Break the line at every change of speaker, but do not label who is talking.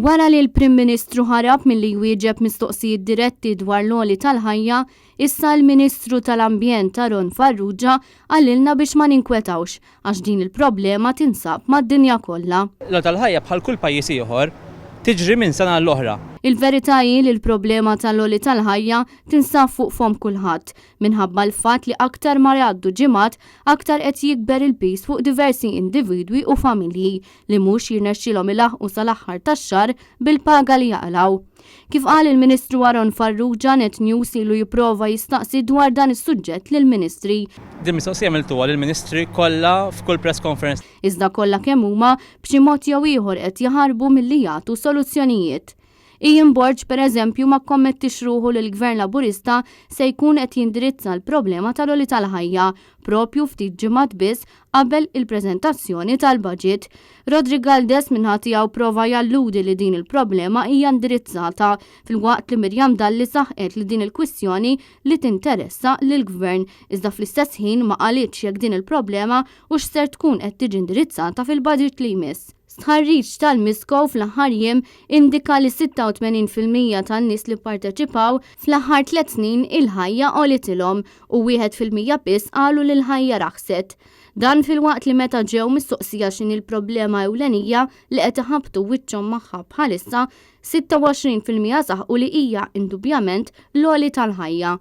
Wara li l-Prim Ministru ħarab milli jwieġeb mistoqsijiet diretti dwar l-għoli tal-ħajja, issa l-Ministru tal-Ambjent Aaron Farrugia qalilna biex ma ninkwetawx għax din il-problema tinsab mad-dinja kollha.
L-għoli tal-ħajja bħal kull pajjiż ieħor tiġri minn sena għall-oħra.
Il-verità hi li l-problema tal-għoli tal-ħajja tinsab fuq fomm kulħadd minħabba l-fatt li aktar ma jgħaddu ġimgħat aktar qed jikber il-piż fuq diversi individwi u familji li mhux jirnexxilhom ilaħħqu sal-aħħar tax-xahar bil-paga li jaqilgħu. Kif qal il-Ministru Aaron Farrugia, Net News ilu jipprova jistaqsi dwar dan is-suġġett lill-Ministri.
Din mistoqsija għamiltuha lill-Ministri kollha f'kull press conference.
Iżda kollha kemm huma b'xi mod jew ieħor qed jaħarbu milli jagħtu soluzzjonijiet. Ian Borg, per eżempju, ma kkommettix ruħu li l-Gvern Laburista se jkun qed jindirizza l-problema tal-għoli tal-ħajja, propju ftit ġimgħat biss qabel il-preżentazzjoni tal-budget. Roderick Galdes min-naħa tiegħu prova jalludi li din il-problema hija indirizzata, filwaqt li Miriam Dalli saħqet li din il-kwistjoni li tinteressa lill-Gvern, iżda fl-istess ħin ma qalitx jekk din il-problema hux ser tkun qed tiġi indirizzata fil-budget li jmiss. Stħarriġ tal-Misco fl-aħħar jiem indika li 86% tan-nies li pparteċipaw fl-aħħar tliet snin il-ħajja għolitilhom u 1% biss qalu li l-ħajja raħset. Dan filwaqt li meta ġew mistoqsija x'inhi l-problema ewlenija li qed iħabbtu wiċċhom magħha bħalissa, 26% saħqu li hija indubjament l-għoli tal-ħajja.